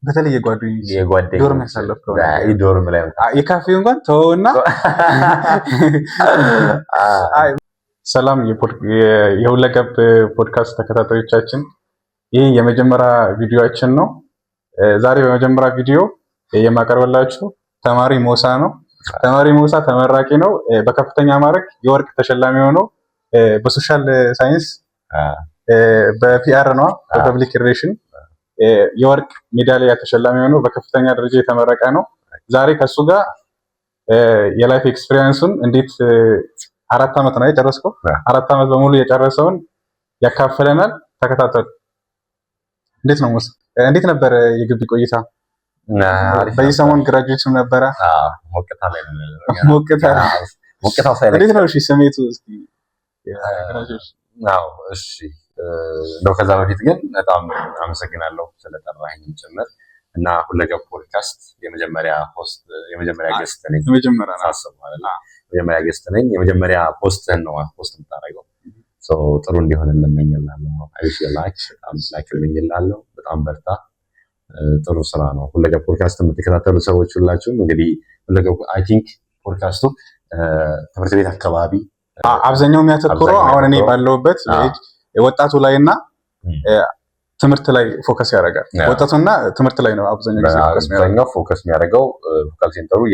በተለይ የጓደኞች የጓደኞች dorm ያሳለፍከው ነገር። Dorm ላይ የካፌው እንኳን ተወውና፣ አይ፣ ሰላም የሁለገብ ፖድካስት ተከታታዮቻችን፣ ይህ የመጀመሪያ ቪዲዮአችን ነው። ዛሬ በመጀመሪያ ቪዲዮ የማቀርብላችሁ ተማሪ ሞሳ ነው። ተማሪ ሞሳ ተመራቂ ነው። በከፍተኛ ማዕረግ የወርቅ ተሸላሚ ሆኖ በ social science በ PR ነው፣ በ public relation የወርቅ ሜዳሊያ ተሸላሚ ሆኖ በከፍተኛ ደረጃ የተመረቀ ነው። ዛሬ ከሱ ጋር የ life experience ኡን እንዴት 4 ዓመት ነው የጨረስከው? 4 ዓመት በሙሉ የጨረሰውን ያካፍለናል። ተከታተሉ። እንዴት ነው ሙሳ? እንዴት ነበረ የግቢ ቆይታ? በዚህ ሰሞን graduation ነበረ። ሞቅታ ላይ ነው ያለነው። ሞቅታ። ሞቅታው ሳይለቅ እንዴት ነው? እሺ ስሜቱ እስኪ graduation። አዎ፣ እሺ። እንደው ከዛ በፊት ግን በጣም አመሰግናለሁ ስለጠራኸኝም ጭምር እና ሁለገብ ፖድካስት የመጀመሪያ host፣ የመጀመሪያ guest ነኝ። የመጀመሪያ ነው። ሳስበው ማለት ነው። የመጀመሪያ guest ነኝ። የመጀመሪያ post ህን ነው post የምታደርገው። So ጥሩ እንዲሆን እመኝልሃለሁ። I wish you luck፣ በጣም luck እመኝልሃለሁ። በጣም በርታ። ጥሩ ስራ ነው። ሁለገብ ፖድካስት የምትከታተሉ ሰዎች ሁላችሁም እንግዲህ ሁለገብ I think ፖድካስቱ ትምህርት ቤት አካባቢ አብዛኛው የሚያተኩረው አብዛኛው አሁን እኔ የሚያተኩረው ባለሁበት ወጣቱ ላይ እና ትምህርት ላይ focus ያደርጋል። ወጣቱና ትምህርት ላይ ነው አብዛኛው ጊዜ focus የሚያደርገው። አብዛኛው focus የሚያደርገው focal center ኡ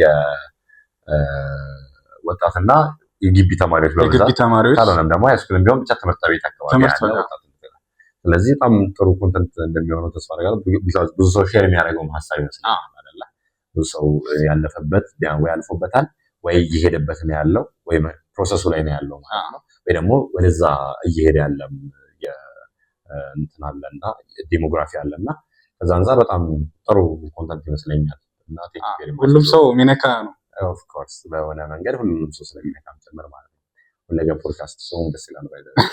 የወጣትና የግቢ ተማሪዎች የግቢ በብዛት ተማሪዎች ካልሆነም ደግሞ high school ም ቢሆን ብቻ ትምህርት ቤት አካባቢ ትምህርት ያለ በቃ። ወጣት። ስለዚህ በጣም ጥሩ content እንደሚሆነው ተስፋ አደርጋለሁ። Because ብዙ ሰው share የሚያደርገውም ሀሳብ ይመስለኛል አይደለ? ብዙ ሰው ያለፈበት ወይ ያልፎበታል ወይ እየሄደበት ነው ያለው ወይ process ኡ ላይ ነው ያለው ማለት ነው። ወይ ደግሞ ወደዛ እየሄደ ያለም እንትን አለና demography አለና ከዛ አንጻር በጣም ጥሩ content ይመስለኛል እና thank you very much። ሁሉም ሰው የሚነካ ነው። Of course፣ በሆነ መንገድ ሁሉም ሰው ስለሚነካም ጭምር ማለት ነው። ሁለገብ ፖድካስት ሰውም ደስ ይላል። By the way,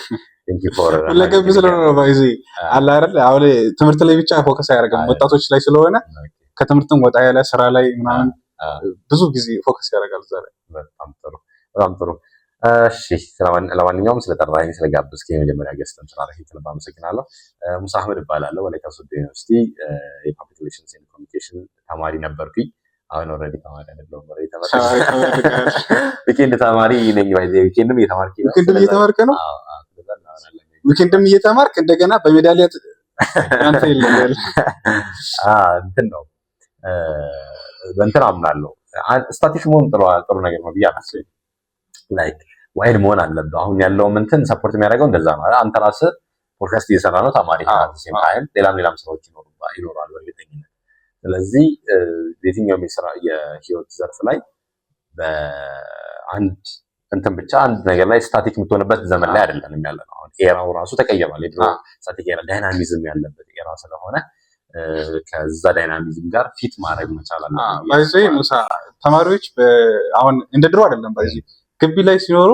thank you for ሁለገብ ስለሆነ ነው by the way አለ አይደል? አሁን ትምህርት ላይ ብቻ focus አያደርግም፣ ወጣቶች ላይ ስለሆነ ከትምህርትም ወጣ ያለ ስራ ላይ ምናምን ብዙ ጊዜ focus ያደርጋል እዛ ላይ። በጣም ጥሩ፣ በጣም ጥሩ። እሺ፣ ለማንኛውም ስለጠራኸኝ፣ ስለጋበዝከኝ፣ የመጀመሪያ guest ም ስላደረከኝ ከልብ አመሰግናለሁ። ሙሳ አህመድ እባላለሁ። ወላይታ ሶዶ ዩኒቨርሲቲ የ public relations and communication ተማሪ ነበርኩኝ። አሁን already ተማሪ አይደለሁም። Already ተመርቀሃል። Weekend ተማሪ ነኝ። By the way weekend ም እየተማርኩኝ ነው። Weekend ም እየተማርክ ነው። አዎ፣ ስለዛ እናወራለን። Weekend ም እየተማርክ እንደገና በሜዳሊያ አንተ ይለያል። እንትን ነው፣ በእንትን አምናለሁ። Static መሆን ጥሩ ጥሩ ነገር ነው ብዬ አላስብም። Like wide መሆን አለብህ። አሁን ያለውም እንትን support የሚያደርገው እንደዛ ነው። አንተ ራስህ ፖድካስት እየሰራ ነው፣ ተማሪ same time ሌላም ሌላም ስራዎች ይኖራሉ በእርግጠኝነት። ስለዚህ የትኛውም የስራ የህይወት ዘርፍ ላይ በአንድ እንትን ብቻ አንድ ነገር ላይ static የምትሆንበት ዘመን ላይ አይደለንም ያለ ነው። አሁን era ው ራሱ ተቀይሯል። የድሮ static era dynamism ያለበት era ስለሆነ ከዛ dynamism ጋር fit ማድረግ መቻል አለብን። By the way ሙሳ፣ ተማሪዎች አሁን እንደ ድሮ አይደለም። By the way ግቢ ላይ ሲኖሩ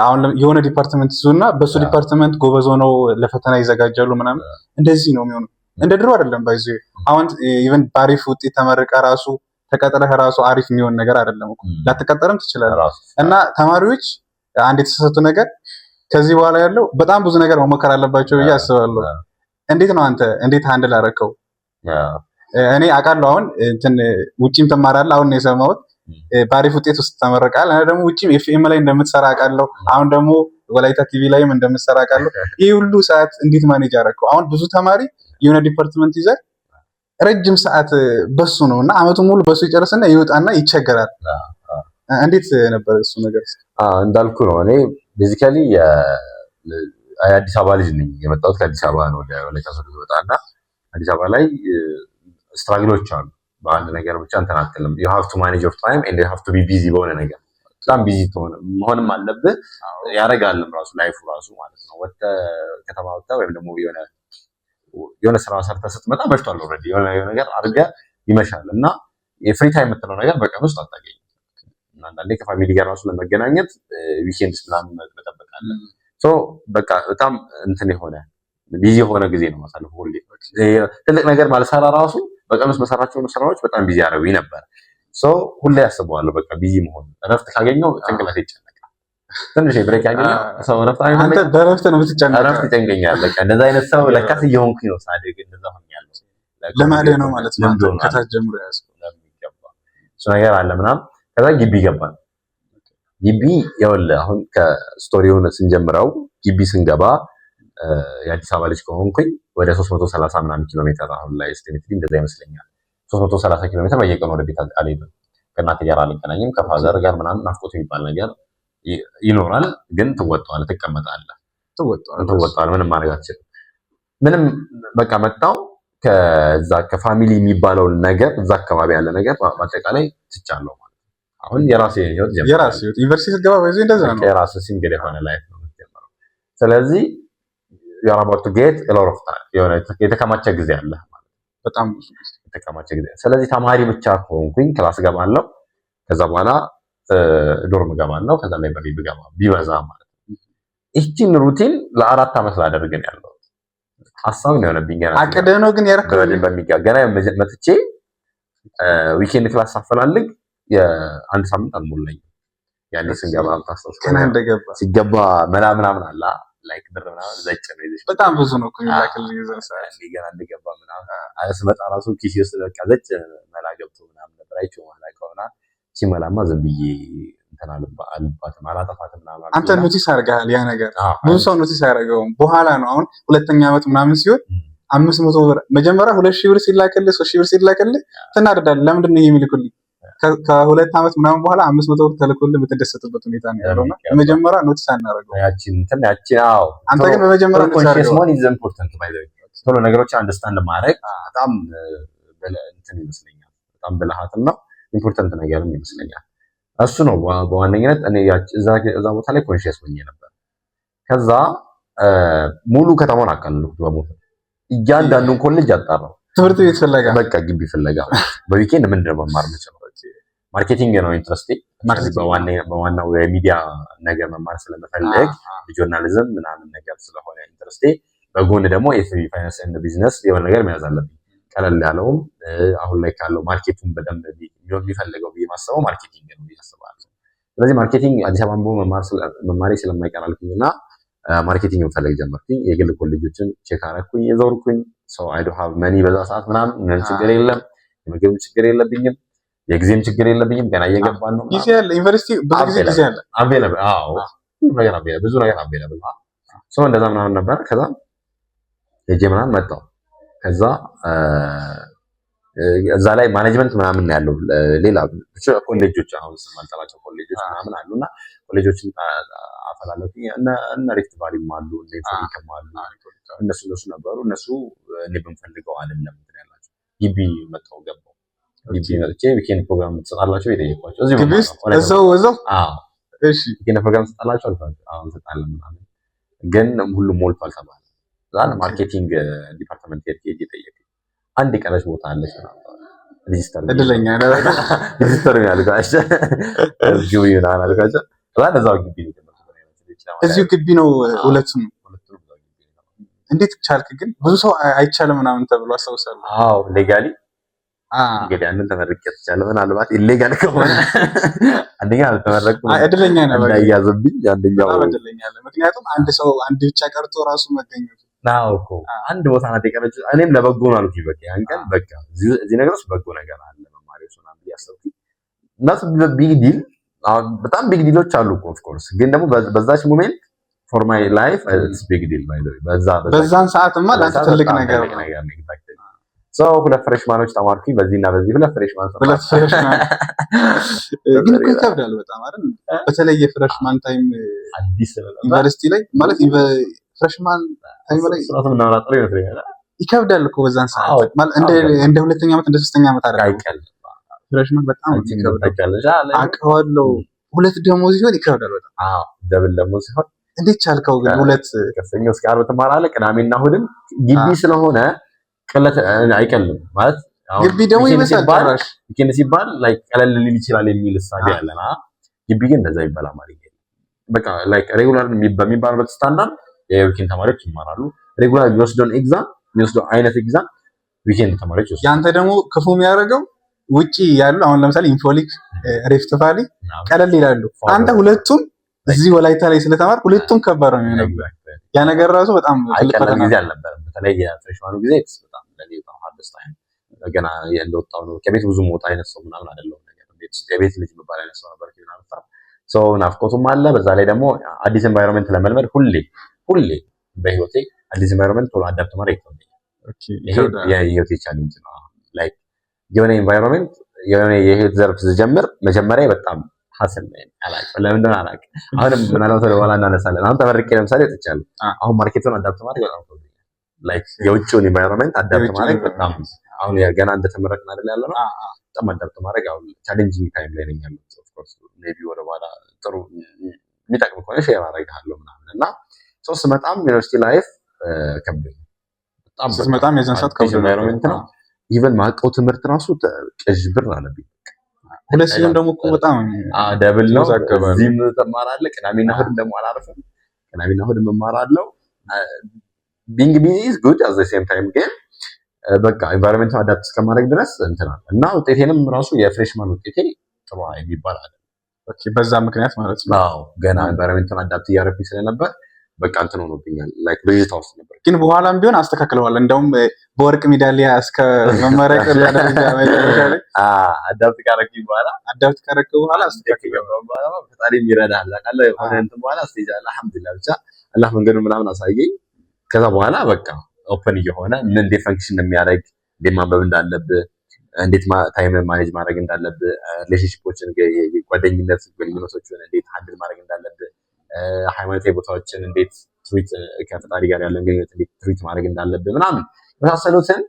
አሁን የሆነ department ይዙና በሱ department ጎበዝ ሆነው ለፈተና ይዘጋጃሉ ምናምን፣ እንደዚህ ነው የሚሆኑ። እንደ ድሮ አይደለም። By the way አሁን even በአሪፍ ውጤት ተመርቀህ ራሱ ተቀጥረህ ራሱ አሪፍ የሚሆን ነገር አይደለም እኮ፣ ላትቀጠርም ትችላለህ። እና ተማሪዎች አንድ የተሳሳቱ ነገር ከዚህ በኋላ ያለው በጣም ብዙ ነገር መሞከር አለባቸው ብዬ አስባለሁ። እንዴት ነው አንተ እንዴት handle አደረከው? እኔ አውቃለሁ አሁን እንትን ውጪም ትማራለህ፣ አሁን ነው የሰማሁት። በአሪፍ ውጤት ውስጥ ተመርቀሃል። እና ደግሞ ውጪም ኤፍኤም ላይ እንደምትሰራ አውቃለሁ። አሁን ደግሞ ወላይታ ቲቪ ላይም እንደምትሰራ አውቃለሁ። ይህ ሁሉ ሰዓት እንዴት manage አደረከው? አሁን ብዙ ተማሪ የሆነ department ይዘህ ረጅም ሰዓት በሱ ነው እና አመቱን ሙሉ በሱ ይጨርስና ይወጣና ይቸገራል። እንዴት ነበር እሱ ነገር? እንዳልኩ ነው። እኔ basically የአዲስ አበባ ልጅ ነኝ። የመጣሁት ከአዲስ አበባ ነው ወደ ወላይታ ሶዶ ስመጣ እና አዲስ አበባ ላይ struggle ኦች አሉ። በአንድ ነገር ብቻ እንትን አትልም። You have to manage your time and you have to be busy፣ በሆነ ነገር በጣም busy መሆንም አለብህ። ያደርጋልም ራሱ life ኡ ራሱ ማለት ነው። ወጥተህ ከተማ ወጥተህ ወይም ደግሞ የሆነ የሆነ ስራ ሰርተህ ስትመጣ መሽቷል። Already የሆነ ነገር አድርገህ ይመሻል እና የ free time የምትለው ነገር በቀን ውስጥ አታገኝም። እና አንዳንዴ ከ family ጋር ራሱ ለመገናኘት weekends ምናምን መጠበቅ አለ። So በቃ በጣም እንትን የሆነ busy የሆነ ጊዜ ነው ማሳለፍ። ሁሌ ትልቅ ነገር ባልሰራ ራሱ በቀን ውስጥ በሰራቸው ስራዎች በጣም busy ያደረጉኝ ነበር። So ሁሌ ያስበዋለሁ። በቃ busy መሆን፣ እረፍት ካገኘው ጭንቅላት ይጨነቃል። ትንሽ break ያገኘው ሰው እረፍት አንተ በእረፍት ነው የምትጨነቀው። እረፍት ይጨንቀኛል። በቃ እንደዛ አይነት ሰው ለካስ እየሆንኩኝ ነው ሳድግ፣ እንደዛ ሆኛለሁ። ልማድ ነው ማለት ነው። ልምድ ሆኗል። ከታች ጀምሮ ያዝከው። በሚገባ እሱ ነገር አለ ምናምን። ከዛ ግቢ ገባን። ግቢ ይኸውልህ አሁን ከ story ውን ስንጀምረው ግቢ ስንገባ የአዲስ አበባ ልጅ ከሆንኩኝ ወደ 330 ምናምን ኪሎ ሜትር፣ አሁን ላይ estimately እንደዛ ይመስለኛል። 330 ኪሎ ሜትር በየቀኑ ወደ ቤት አልሄድም። ከእናቴ ጋር አልገናኝም። ከ father ጋር ምናምን ናፍቆት የሚባል ነገር ይኖራል፣ ግን ትወጣዋለህ፣ ትቀመጣለህ። ትወጣዋለህ። ትወጣዋለህ። ምንም ማድረግ አትችልም። ምንም በቃ መጣው ከዛ ከ family የሚባለውን ነገር፣ እዛ አካባቢ ያለ ነገር በአጠቃላይ ትቻለሁ ማለት ነው። አሁን የራሴ ህይወት ጀምሬያለሁ። የራስ ህይወት ዩኒቨርሲቲ ስትገባ በዚህ እንደዛ ነው። የራስ single የሆነ life ነው የምትጀምረው። ስለዚህ you're about to get a lot of time፣ የሆነ የተከማቸ ጊዜ አለ። በጣም ብዙ ጊዜ። የተከማቸ ጊዜ። ስለዚህ ተማሪ ብቻ ከሆንኩኝ class ገባለሁ፣ ከዛ በኋላ dorm ገባለሁ፣ ከዛ library ብገባ ቢበዛ ማለት ነው። ይህችን routine ለ4 ዓመት ላደርግ ነው ያለው ሀሳብ ነው የሆነብኝ። ገና አቅደህ ነው ግን ያደረከው? በሚገባ። ገና መጥቼ weekend class ሳፈላልግ የአንድ ሳምንት አልሞላኝም። ያኔ ስንገባ ታስታውስ ገና እንደገባ ሲገባ መላ ምናምን አላ like ብር ምናምን ዘጭ ነው ይዘሽ በጣም ብዙ ነው እኮ የሚላክልህ የዛን ሰዓት። ያኔ ገና እንደገባ ምናምን ስመጣ ራሱ ኪሴ ውስጥ በቃ ዘጭ መላ ገብቶ ምናምን ነበር፣ አይቼው ማላውቀው። እና እቺ መላማ ዝም ብዬ እንትን አልባትም፣ አላጠፋትም ምናምን አንተ አልኩና notice አድርገሃል ያ ነገር። አዎ። ብዙ ሰው notice አያደርገውም። በኋላ ነው፣ አሁን ሁለተኛ ዓመት ምናምን ሲሆን 500 ብር፣ መጀመሪያ 2000 ብር ሲላክልህ፣ 3000 ብር ሲላክልህ ትናደዳለህ። ለምንድን ነው የሚልኩልኝ? ከ2 ዓመት ምናምን በኋላ 500 ብር ተልኮልህ የምትደሰትበት ሁኔታ ነው ያለው። እና መጀመሪያ notice አናደርገው። ያቺን እንትን ያቺን አዎ። አንተ ግን በመጀመሪያ notice conscious አድርገዋል። መሆን is important by the way። ቶሎ ነገሮችን understand ማድረግ በጣም እንትን ይመስለኛል። በጣም ብልሃትም ነው፣ important ነገርም ይመስለኛል። እሱ ነው በዋነኝነት። እኔ እዛ ቦታ ላይ conscious ሆኜ ነበር። ከዛ ሙሉ ከተማውን አቃለልኩት በሞተር፣ እያንዳንዱን ኮሌጅ አጣራው። ትምህርት ቤት ፍለጋ። በቃ ግቢ ፍለጋ። በ weekend ምንድን ነው መማር የምችለው? Marketing ነው interest ኤ። በዋናው የሚዲያ ነገር መማር ስለምፈልግ journalism ምናምን ነገር ስለሆነ interest ኤ፣ በጎን ደግሞ FB finance and business የሆነ ነገር መያዝ አለብኝ። ቀለል ያለውም አሁን ላይ ካለው market ኡን በደንብ የሚፈልገው ብዬ ማሰበው marketing ነው ብዬ አስባለሁ። ስለዚህ marketing አዲስ አበባ መማሬ ስለማይቀር አልኩኝ እና marketing መፈለግ ጀመርኩኝ። የግል ኮሌጆችን check አደረኩኝ፣ የዞርኩኝ። So I don't have money በዛ ሰዓት ምናምን፣ ምንም ችግር የለም፣ የምግብም ችግር የለብኝም፣ የጊዜም ችግር የለብኝም። ገና እየገባን ነው። ጊዜ አለ። ዩኒቨርሲቲ ብዙ ጊዜ ጊዜ አለ። Available፣ አዎ፣ ሁሉ ነገር available፣ ብዙ ነገር available። So እንደዛ ምናምን ነበር። ከዛ ሄጄ ምናምን መጣሁ። ከዛ እዛ ላይ management ምናምን ነው ያለው። ሌላ ብቻ ኮሌጆች፣ አሁን ስም አልጠራቸው ኮሌጆች ምናምን አሉና ኮሌጆችን አፈላለኩኝ። እነ ሪፍት ቫሊም አሉ፣ እነ ኢንፎሊክም አሉ። እነሱ ነበሩ። እነሱ እኔ በምፈልገው አይደለም እንትን ያላቸው። ግቢ መጣሁ፣ ገባሁ። ግቢ መጥቼ weekend program ትሰጣላችሁ የጠየኳቸው እዚሁ ግቢ ውስጥ እዛው እዛው? አዎ። Weekend program ትሰጣላችሁ አልኳቸው። አዎ እንሰጣለን ምናምን፣ ግን ሁሉም ሞልቷል ተባለ። እዛ marketing department ሄጄ ጠየቅኩኝ። አንድ የቀረች ቦታ አለች ምናምን፣ register እድለኛ ነህ። Register ያልኳቸው፣ ግቢ ምናምን አልኳቸው። እዛ እዛው ግቢ ነው የጀመርኩት። እዚሁ ግቢ ነው ሁለቱም? ሁለቱንም እዛው ግቢ ነው። እንዴት ቻልክ ግን? ብዙ ሰው አይቻልም ምናምን ተብሎ አስታውሳለሁ። አዎ፣ legally እንግዲህ ያንን ተመርቄ ተቻለ። ምናልባት illegal ከሆነ አንደኛ አልተመረቅኩም፣ እድለኛ ነህ በቃ። እንዳያዝብኝ አንደኛው። በጣም እድለኛ ነህ። ምክንያቱም አንድ ሰው አንድ ብቻ ቀርቶ ራሱ መገኘቱ። አዎ እኮ አንድ ቦታ ናት የቀረችው። እኔም ለበጎ ነው አልኩኝ። በቃ ያን ቀን በቃ እዚህ ነገር ውስጥ በጎ ነገር አለ መማሪዎች ምናምን ብዬ አሰብኩኝ። Not big deal፣ በጣም big deal ኦች አሉ እኮ of course፣ ግን ደግሞ በዛች moment for my life it's big deal by the way። በዛ በዛን ሰዓትማ ለአንተ ትልቅ ነገር ነው። ነገር ነው። Exactly። So ሁለት freshman ኦች ተማርኩኝ። በዚህና በዚህ ሁለት freshman። ሁለት freshman ግን እኮ ይከብዳል በጣም አይደል? በተለይ የ freshman time አዲስ ዩኒቨርሲቲ ላይ ማለት freshman time ላይ ስራቱ ምናወራ ጥሩ ይመስለኛል። ይከብዳል እኮ በዛን ሰዓት ማለት እንደ ሁለተኛ ዓመት፣ እንደ ሶስተኛ ዓመት አይደለም። አይቀልም። Freshman በጣም ነው የሚከብደው። አውቀዋለሁ። ሁለት ደግሞ ሲሆን ይከብዳል በጣም። አዎ፣ double ደግሞ ሲሆን። እንዴት ቻልከው ግን ሁለት? ከሰኞ እስከ ዓርብ ትማራለህ። ቅዳሜና እሑድም ግቢ ስለሆነ ቅለት አይቀልም ማለት ግቢ ደግሞ ይመስላል ጭራሽ። Weekend ሲባል like ቀለል ሊል ይችላል የሚል እሳቤ አለና ግቢ ግን እንደዛ ይባል አማርኛ በቃ like regular በሚባልበት ስታንዳርድ የ weekend ተማሪዎች ይማራሉ። Regular የሚወስደውን exam፣ የሚወስደው አይነት exam weekend ተማሪዎች ይወስዳሉ። ያንተ ደግሞ ክፉ የሚያደርገው ውጪ ያሉ አሁን ለምሳሌ ኢንፎሊክ፣ ሪፍት ቫሊ ቀለል ይላሉ። አንተ ሁለቱም እዚህ ወላይታ ላይ ስለተማርክ ሁለቱም ከባድ ነው የሚሆነው። ያ ነገር ራሱ በጣም ትልቅ ፈተና ጊዜ አልነበረም። በተለይ የ freshman ኡ ጊዜ በጣም ለኔ በጣም hard this time ገና እንደወጣሁ ነው። ከቤት ብዙ መውጣ አይነት ሰው ምናምን አይደለሁም። ነገር ቤት ውስጥ የቤት ልጅ የምባል አይነት ሰው ነበር ምናምን። So ናፍቆቱም አለ። በዛ ላይ ደግሞ አዲስ environment ለመልመድ፣ ሁሌ ሁሌ በህይወቴ አዲስ environment ቶሎ adapt ማድረግ ይከብደኛል። ይሄ የህይወቴ challenge ነው። Like የሆነ environment፣ የሆነ የህይወት ዘርፍ ስጀምር መጀመሪያ በጣም hassle ላይ አላውቅም፣ ለምን እንደሆነ አላውቅም። አሁንም ምናልባት ወደ በኋላ እናነሳለን። አሁን ተመርቄ ለምሳሌ ወጥቻለሁ። አሁን market ኡን adapt ማድረግ በጣም ከብዶኛል። Like የውጭውን environment adapt ማድረግ በጣም፣ አሁን ገና እንደተመረቅን አይደል ያለ ነው፣ በጣም adapt ማድረግ አሁን challenging time ላይ ነኝ ያለሁት። Of course maybe ወደ በኋላ ጥሩ የሚጠቅም ከሆነ share አደርግሃለሁ ምናምን። እና so ስመጣም ዩኒቨርሲቲ life ከብዶኛል በጣም። ስትመጣም የዛን ሰዓት አዲስ environment ነው። Even ማውቀው ትምህርት ራሱ ቅዥብር አለብኝ። ሁለት ሲሆን ደግሞ እኮ በጣም double ነው። ይወዛገባል። እዚህም ትማራለህ፣ ቅዳሜና እሑድም ደግሞ አላርፍም። ቅዳሜና እሑድም እማራለሁ። Being busy is good፣ at the same time ግን በቃ environment ኡን adapt እስከማድረግ ድረስ እንትን አለ እና ውጤቴንም ራሱ የ freshman ውጤቴ ጥሩ የሚባል አለ። Okay፣ በዛ ምክንያት ማለት ነው። አዎ፣ ገና environment ኡን adapt እያደረኩኝ ስለነበር በቃ እንትን ሆኖብኛል። Like ብዥታ ውስጥ ነበር። ግን በኋላም ቢሆን አስተካክለዋል። እንደውም በወርቅ ሜዳሊያ እስከ መመረቅ ደረጃ መጨረሻ ላይ adapt ካደረኩኝ በኋላ። Adapt ካደረግክ በኋላ አስተካክለዋል። ከገባሁ በኋላ ፈጣሪ ይረዳሃል ታውቃለህ። የሆነ እንትን በኋላ stage አለ። አልሐምዱሊላህ ብቻ አላህ መንገዱን ምናምን አሳየኝ። ከዛ በኋላ በቃ open እየሆነ ምን እንዴት function እንደሚያደርግ፣ እንዴት ማንበብ እንዳለብህ፣ እንዴት time manage ማድረግ እንዳለብህ፣ relationship ኦችን፣ ጓደኝነት ግንኙነቶችን እንዴት handle ማድረግ እንዳለብህ፣ ሃይማኖታዊ ቦታዎችን እንዴት treat፣ ከፈጣሪ ጋር ያለን ግንኙነት እንዴት treat ማድረግ እንዳለብህ ምናምን የመሳሰሉትን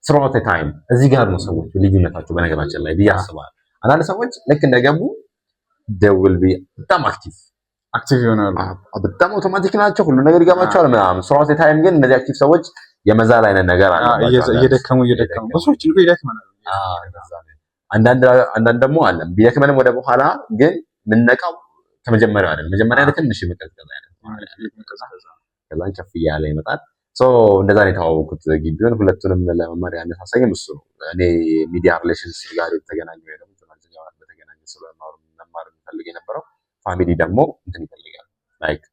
throughout time። እዚህ ጋር ነው ሰዎች ልዩነታቸው በነገራችን ላይ ብዬ አስባለሁ። አንዳንድ ሰዎች ልክ እንደገቡ they will be በጣም active። Active ይሆናሉ። በጣም አውቶማቲክ ናቸው፣ ሁሉ ነገር ይገባቸዋል ምናምን። Throughout time ግን እነዚህ active ሰዎች የመዛል አይነት ነገር አለባቸው። እየደከሙ እየደከሙ፣ ብዙዎችን እኮ ይደክመናል። አንዳንድ ደግሞ አለ፣ ቢደክመንም ወደ በኋላ ግን የምንነቃው ከመጀመሪያው አይደለም። መጀመሪያ ላይ ትንሽ የመቀዝቀዝ አይነት፣ ከዛን ከፍ እያለ ይመጣል። So እንደዛ ነው የተዋወቅኩት ግቢውን። ሁለቱንም ለመማር ያነሳሳኝም እሱ ነው። እኔ media relations ጋር የተገናኘ ወይ ደግሞ journalism ጋር በተገናኘ ስለመማር መማር የሚፈልግ የነበረው፣ family ደግሞ እንትን ይፈልጋል፣ like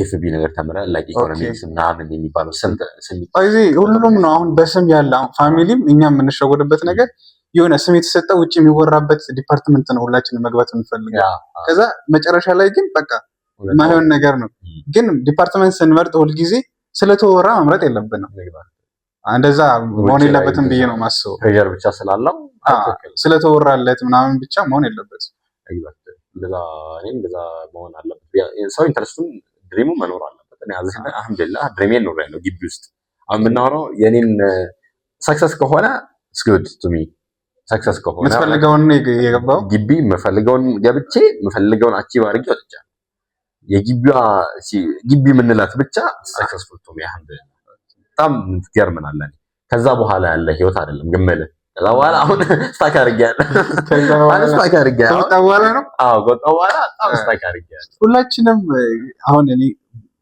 FB ነገር ተምረ like economics ምናምን የሚባለው ስም ስም እዚህ ሁሉም ነው አሁን በስም ያለ። አሁን family ም እኛ የምንሸወድበት ነገር የሆነ ስም የተሰጠ ውጭ የሚወራበት department ነው ሁላችንም መግባት የምንፈልገው። ከዛ መጨረሻ ላይ ግን በቃ የማይሆን ነገር ነው። ግን department ስንመርጥ ሁልጊዜ ስለተወራ መምረጥ የለብንም። እንደዛ መሆን የለበትም ብዬ ነው የማስበው። Pressure ብቻ ስላለው። ስለተወራለት ምናምን ብቻ መሆን የለበትም። እንደዛ እኔም እንደዛ መሆን አለበት። ሰው interest ኡም dream ኡ መኖር አለበት። እኔ አልሐምዱሊላህ dream ኤን ኖሬያለሁ ግቢ ውስጥ። አሁን የምናወራው የኔን success ከሆነ it's good to me፣ success ከሆነ የምትፈልገውን የገባው። ግቢ የምፈልገውን ገብቼ የምፈልገውን achieve አድርጌ ወጥቻለሁ። የግቢዋ ግቢ የምንላት ብቻ successful to me፣ አልሐምዱሊላህ በጣም ትገርምናለህ። ከዛ በኋላ ያለ ህይወት አይደለም ግምልህ። ከዛ በኋላ አሁን stuck አድርጌያለሁ። Stuck አድርጌያለሁ። ከወጣ በኋላ ነው። አዎ፣ ከወጣ በኋላ በጣም stuck አድርጌያለሁ። ሁላችንም አሁን እኔ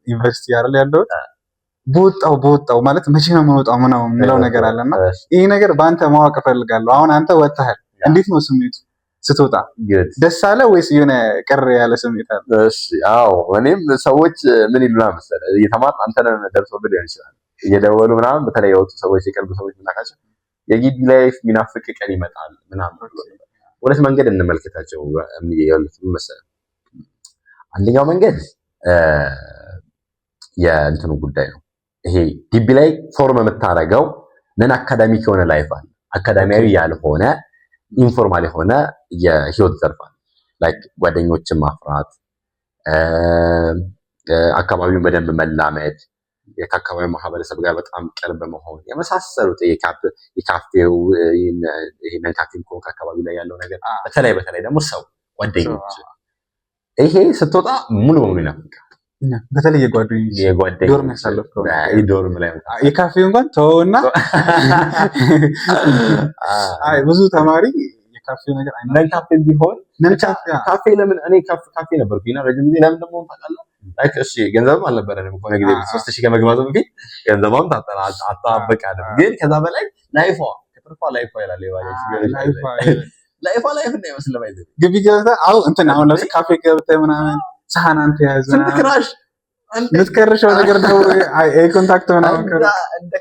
ዩኒቨርሲቲ አይደል ያለሁት፣ በወጣው በወጣው ማለት መቼ ነው የምወጣው ምናምን የሚለው ነገር አለና ይሄ ነገር በአንተ ማወቅ እፈልጋለሁ። አሁን አንተ ወጥተሃል፣ እንዴት ነው ስሜቱ ስትወጣ? ደስ አለ ወይስ የሆነ ቅር ያለ ስሜት አለ? እሺ፣ አዎ፣ እኔም ሰዎች ምን ይሉና መሰለህ፣ እየተማርን አንተን ደርሶብህ ሊሆን ይችላል፣ እየደወሉ ምናምን፣ በተለይ የወጡ ሰዎች፣ የቅርብ ሰዎች የምናውቃቸው የግቢ life የሚናፍቅ ቀን ይመጣል ምናምን። ሁለት መንገድ እንመልከታቸው። ምን መሰለህ፣ አንደኛው መንገድ የእንትኑ ጉዳይ ነው። ይሄ ግቢ ላይ form የምታደርገው non academic የሆነ life አለ። አካዳሚያዊ ያልሆነ informal የሆነ የህይወት ዘርፍ አለ። Like ጓደኞችን ማፍራት፣ አካባቢውን በደንብ መላመድ፣ ከአካባቢው ማህበረሰብ ጋር በጣም ቅርብ መሆን የመሳሰሉት፣ የካፌው ይሄንን ካፌም ከሆንክ አካባቢ ላይ ያለው ነገር፣ በተለይ በተለይ ደግሞ ሰው ጓደኞች፣ ይሄ ስትወጣ ሙሉ በሙሉ ይናፍቃል። በተለይ የጓደኞች የጓደኞች Dorm ያሳለፍከው። Dorm ላይ። የካፌው እንኳን ተወውና፣ አይ ብዙ ተማሪ የካፌው ነገር Non ካፌ ቢሆን Non ካፌ። ካፌ ለምን፣ እኔ ካፌ ነበርኩኝ እና ረጅም ጊዜ ለምን ደግሞ ታውቃለህ፣ like እሺ ገንዘብም አልነበረንም እኮ ጊዜ፣ 3000 ከመግባቱ በፊት ገንዘቧም አታበቃንም። ግን ከዛ በላይ life ዋ ከትርፏ life ዋ ይላል life ዋ life እንዳይመስል ባይዘ ግቢ ገብተህ አሁን እንትን አሁን ለምሳሌ ካፌ ገብተህ ምናምን ሰሃን አንተ ያዝ ስንት crush የምትከርሸው ነገር ደግሞ contact ምናምን እንደ